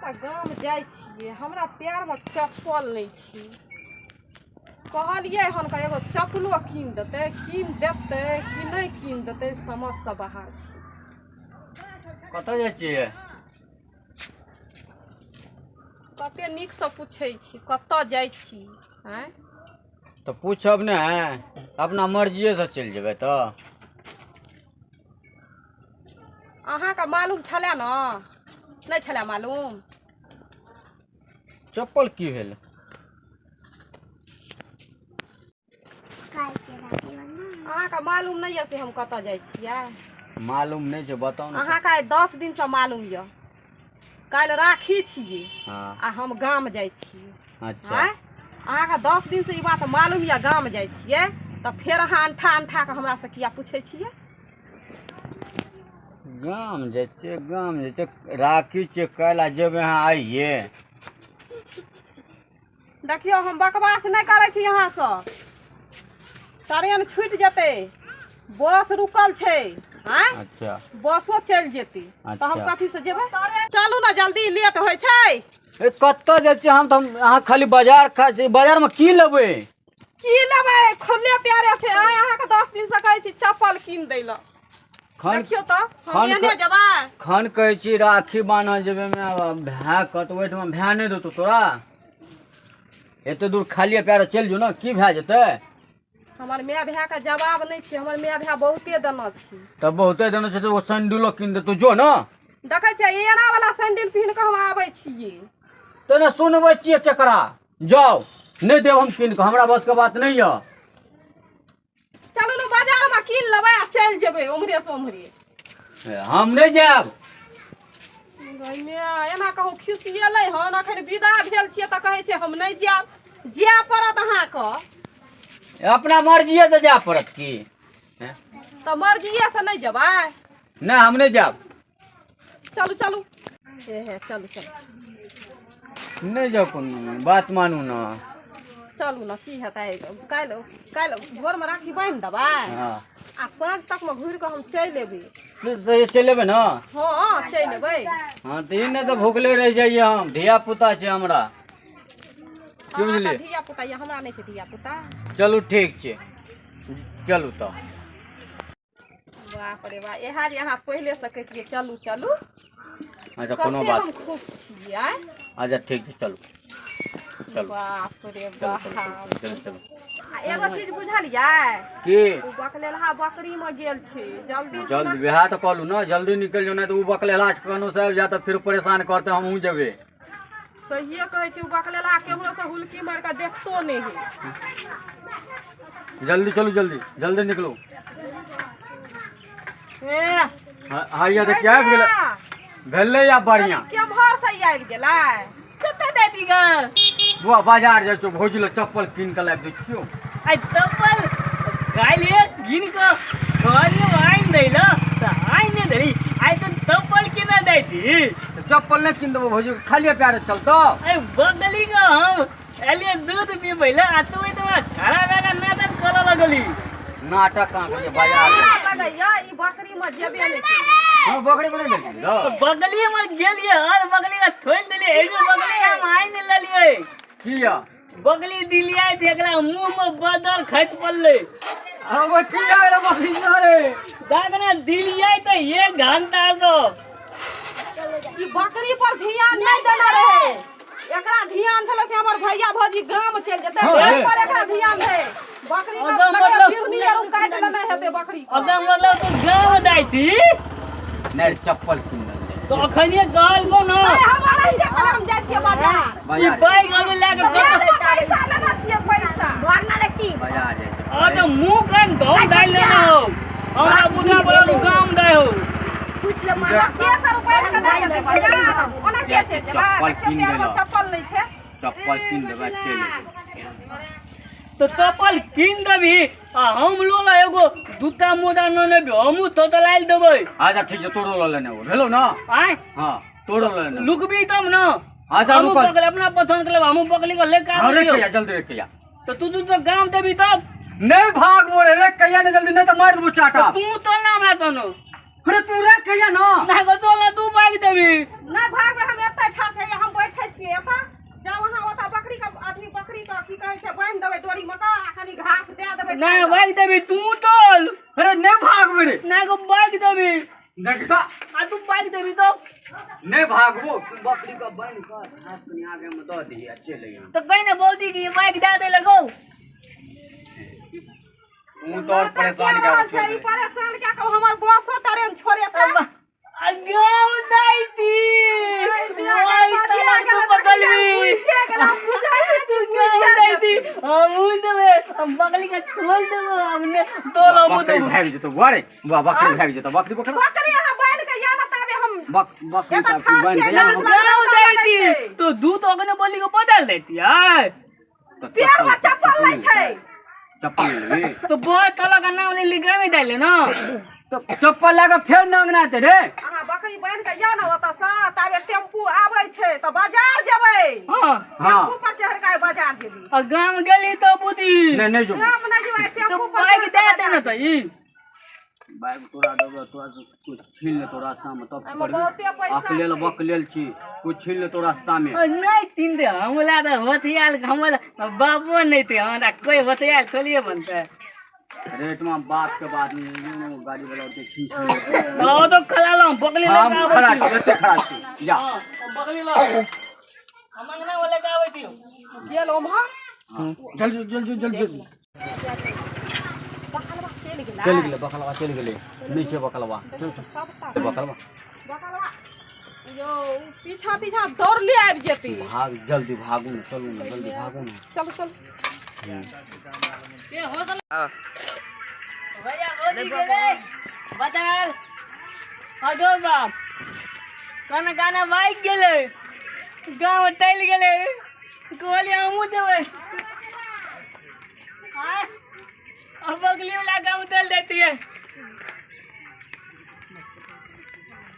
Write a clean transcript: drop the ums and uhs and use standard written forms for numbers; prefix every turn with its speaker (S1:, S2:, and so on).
S1: तऽ गाम जाइ छियै, हमरा पैरमे चप्पल नहि छै। कहलियै हन के एगो चप्पलो कीन देतै, कीन देतै कि नहि कीन देतै, समझसँ बाहर छै।
S2: कतऽ जाइ छियै?
S1: कते नीकसँ पूछै छी कतऽ जाइ छी। आँय,
S2: तऽ पूछब ने, अपना मर्जिएसँ चलि जेबै। तऽ
S1: अहाँके मालूम छलै ने? नहि छलै मालूम?
S2: चप्पल की भेल?
S1: अहाँके मालूम नहि यऽ से हम कतऽ जाइ छियै?
S2: मालूम नहि छै, बताउ ने।
S1: अहाँके आइ 10 दिनसँ मालूम यऽ। काल्हि राखी छियै।
S2: हँ।
S1: आ हम गाम जाइ छियै।
S2: अच्छा।
S1: आँय, अहाँके 10 दिनसँ ई बात मालूम यऽ गाम जाइ छियै, तऽ फेर अहाँ अंठा अंठा कऽ हमरासँ किया पूछै छियै?
S2: गाम जाइ छियै, गाम जाइ छियै, राखी छियै काल्हि आ जेबै अहाँ आइये?
S1: देखियौ, हम बकवास नहि करै छी अहाँसँ। ट्रेन छूटि जेतै, बस रुकल छै। आँय।
S2: अच्छा।
S1: बसो चलि जेतै तऽ हम
S2: अच्छा।
S1: कथीसँ जेबै? चलू ने जल्दी, लेट होइ छै।
S2: ए, कतऽ जाइ छियै? हम तऽ अहाँ खाली बाजार खा छी, बाजारमे की लेबै?
S1: की लेबै? खुले प्यारे छै। आँय, अहाँके 10 दिनसँ कहै छी चप्पल कीन दै लए।
S2: खन
S1: देखियौ तऽ हम
S2: खन
S1: एने जेबै।
S2: खन कहै छी राखी बान्हऽ जेबै माय भाय कऽ, तऽ ओहिठमा भाय नहि देतौ तोरा? एते दूर खालिए पैरे चलि जो ने, की भए जेतै?
S1: हमर माय भायके जवाब नहि छै। हमर माय भाय बहुते देना छै।
S2: तऽ बहुते देने छै तऽ ओ सैंडिलो कीन देतौ, जो ने।
S1: देखै छियै, एना वाला सैंडिल पहिन कऽ हम आबै छियै।
S2: तऽ ने सुनबै छियै केकरा? जाउ, नहि देब हम कीन कऽ, हमरा बसके बात नहि यऽ।
S1: चलू ने, बाजारमे कीन लेबै आ चलि जेबै उम्हरे से उम्हरे।
S2: हम नहि जायब।
S1: गै, एना कहूँ खिसिएलै हन? अखन विदा भेल छियै तऽ कहै छै हम नहि जायब। जाय पड़त अहाँके।
S2: अपना मर्जिए से जाय पड़त की?
S1: तऽ मर्जिए से नहि जेबै?
S2: नहि, हम नहि जायब।
S1: चलू चलू, हे हे, चलू चलू।
S2: नहि जाउ, कोनो बात मानू ने।
S1: चलू ने, की हेतै? काल्हि काल्हि भोरमे राखी बान्हि देबै।
S2: हँ।
S1: आ साँझ तकमे घुरि कऽ हम चलि एबै।
S2: तऽ चलि एबै ने?
S1: हँ, चलि एबै।
S2: हँ, तऽ ई नहि तऽ भुखले रहि जाइए हम, धिया पुता छै हमरा, की
S1: अहाँके
S2: बुझलियै?
S1: धिया पुता यऽ, हमरा नहि छै धिया पुता।
S2: चलू, ठीक छै, चलू तऽ।
S1: बाप रे बा, इएह जे अहाँ पहिलेसँ कहितियै चलू चलू।
S2: अच्छा, कोनो
S1: कते
S2: बात
S1: हम खुश छियै आइ।
S2: अच्छा, ठीक छै, चलू चलू।
S1: बाप रे
S2: चलू चलू।
S1: बाप।
S2: चलू चलू।
S1: आ एगो चीज बुझलियै?
S2: की?
S1: ओ बकलेलहा बकरीमे गेल छै, जल्दी से।
S2: जल्दी वएह तऽ कहलहुँ ने, जल्दी निकलि जाउ, नहि तऽ ओ बकलेला कोनो से आबि जायत तऽ फिर परेशान करतै, हमहूँ जेबै।
S1: सहिए कहै छी, ओ बकलेलहा केम्हरो से हुलकी मारि कऽ देखतो नहि है।
S2: जल्दी चलू, जल्दी जल्दी निकलू।
S1: ए।
S2: हाँ, ये देखिए, आबि गेलै, भेलै या बढ़िआँ।
S1: केम्हर से ई आबि गेलै?
S3: कतऽ जाती ग?
S2: बुआ, बाजार जाइ छियौ, भौजी लए चप्पल कीन कऽ लाबि दै छियौ।
S3: आइ चप्पल काल्हि गिन कऽ कहलियै आनि दै लए तऽ आनि नहि देली। आइ तऽ चप्पल केना जाती?
S2: तऽ चप्पल नहि कीन देबो भौजी, खालिए पैरे चलतौ?
S3: आइ बगली कऽ हम एलियै दूध पीबै लए आ तू एहिठमा खड़ा भए कऽ नाटक करऽ लगली।
S2: नाटक कहाँ करियै? बाजार
S1: हमरा लगैया ई बकरीमे जेबे नहि केलै।
S2: हँ, बकरी पर नहि गेलियै रौ?
S3: बगली मे गेलियै हर बगली के छोड़ि देलियै, एगो बगली हम आनि लेलियै।
S2: किया?
S3: बगली दिलियै तऽ एकरा मुँह मे बदल खसि पड़लै।
S2: अरे वो किया रे बकरी रे?
S3: दागना दिलियै तऽ एक घंटा सँ
S1: ई बकरी पर ध्यान नहि देने रहे। एकरा ध्यान छलै से हमर भैया भौजी गाम चलि जेतै।
S2: हँ,
S1: ओहि
S2: हे।
S1: पर एकरा ध्यान रहै। बकरी के
S3: अगर
S1: लगैया
S3: मतलब-
S1: बिढ़नी आर काटि लेने हेतै बकरी के।
S3: अगर मतलब तू गाँव जाइती।
S2: नहि रे, चप्पल कीन लेलियै।
S3: तऽ अखनिये कहल गो न।
S1: अरे, हम अरही जे कहले हम जाइ छियै बाजार।
S3: ई
S2: बाजार
S3: बैग आलू लए कऽ
S1: बैगमे पैसा लेने छियै, पैसा।
S2: बाजार जाइ छै।
S3: आ तऽ मुँह कान धौ डालि लेने हो, हमरा बुझा पड़ल तू गाम जाइ हो।
S1: 600 रुपया लऽ कऽ नहि जेतै बाजार? ओना के चलि जेबै?
S2: चप्पल
S1: देखियौ,
S2: कीन
S1: पैरमे
S2: देलक।
S1: चप्पल नहि छै।
S2: चप्पल कीन देबै, चलि एबै।
S3: तऽ चप्पल कीन देबही आ हम लो ला एगो दूटा मोजा न नेबी, हमहूँ तोतलाइल देबै।
S2: अच्छा, ठीक छै, तोरो लऽ लेने आबो, भेलौ ने?
S3: आँय?
S2: हँ, तोरो लऽ लेने आबो।
S3: लुकबी तब न।
S2: अच्छा,
S3: हमहूँ
S2: रुकल।
S3: पकड़ अपना पसंद के लेब, हमहूँ पकड़ी कऽ ले
S2: हँ, रे
S3: के।
S2: कहिया जल्दी रे कहिया।
S3: तऽ तू तू तऽ गाम देबी तब।
S2: नहि भागबो रे, रे कहिया ने जल्दी, नहि तऽ मारि देबो चाटा।
S3: तू तो ना हमरा तनो।
S2: अरे, तू रे कहिया ना।
S3: ना गो, तोला तू भाग देबी।
S1: नहि भागबै हम, एतै ठाढ़ छै। छियै एतऽ जाउ अहाँ ओतऽ बकरी के अथी बकरी के की कहै छै बान्हि देबै डोरी मे कऽ आ कनी घास दए देबै
S3: ना भाग देबी तू तोल।
S2: अरे नहीं भागबे रे।
S3: ना को भाग देबी।
S2: देखता
S3: आ तू भाग देबी तो
S2: नहीं भागबो तू बकरी के बान्हि कऽ घास कनी आगे में दऽ दही आ चलि अइहे।
S3: तो कहीं ना बोलती कि बाइक दे दे लगो।
S2: तू तो और परेशान
S1: कर छै ई परेशान क्या कहू हमर बसो ट्रेन छोड़े छै।
S3: गाँव जाइती ओइ तला तू पकड़बी तू गाँव जाइती हम देबे हम बकरी के छोड़ देबो हमने तोल हम
S2: बकरी
S3: देबो।
S2: भागि जेतौ बरे बकरी भागि जेतौ बकरी पकड़
S1: बकरी अहाँ बान्हि के या ना ताबे हम
S2: बकरी का तू बान्हि के या ना।
S3: गाँव जाइती तो दूध ओकने बोली के बदल देती है।
S1: पैर में चप्पल नै छै।
S2: चप्पल लेबी
S3: तो बहुत तला का नाम ले गाँव में डाले ना
S2: तो चप्पल लगा फेर नंगना ते रे।
S1: अहाँ बकरी बान्हि के जाउ ने ओतऽ सँ ताबे टेम्पू आबै छै तऽ बाजार जेबै।
S3: हां
S1: टेम्पू पर चढ़ि कऽ बाजार जेबै।
S3: आ गाँव गेली तो बुद्धि
S2: नहीं नहीं जो
S1: गाँव नहि जेबै टेम्पू पर
S3: बाइक दे दे ना तो ई
S2: बाइक तोरा देबो तोरा कुछ छीन लेतो रास्ता में तब
S1: एहिमे बहुते पैसा
S2: अकलेल बकलेल छी कुछ छीन लेतो रास्ता में।
S3: नहीं तीन दे हमरा तऽ होथियाल हमर बाबो नहीं थे हमरा कोई होथियाल थोड़िए बनते।
S2: रेट में बाप के बाद में गाड़ी वाला के छीन छीन
S3: ओ तो खला लो बकली लगा
S2: हम खड़ा छी खड़ा छी जा
S3: बकली लो हम अंगना वाले का आबै छी
S1: गेल ओम्हर
S2: जल्दी जल्दी जल्दी
S1: बकलवा चलि गेलै
S2: चलि गेलै बकलवा चलि गेलै नीचे बकलवा
S1: सबटा
S2: बकलवा
S1: बकलवा यो पीछा पीछा दौड़ले आबि जेती।
S2: भाग जल्दी भागू ना चलू ना जल्दी भागू ना
S1: चलू चलू।
S3: ए हो साला भैया मोदी गेलै बदल अगो बाप गाना गाना बाइक गेलै गाँव टलि गेलै कहलियै हमहूँ देबै आँय अब बगली वाला गाँव चल देती है।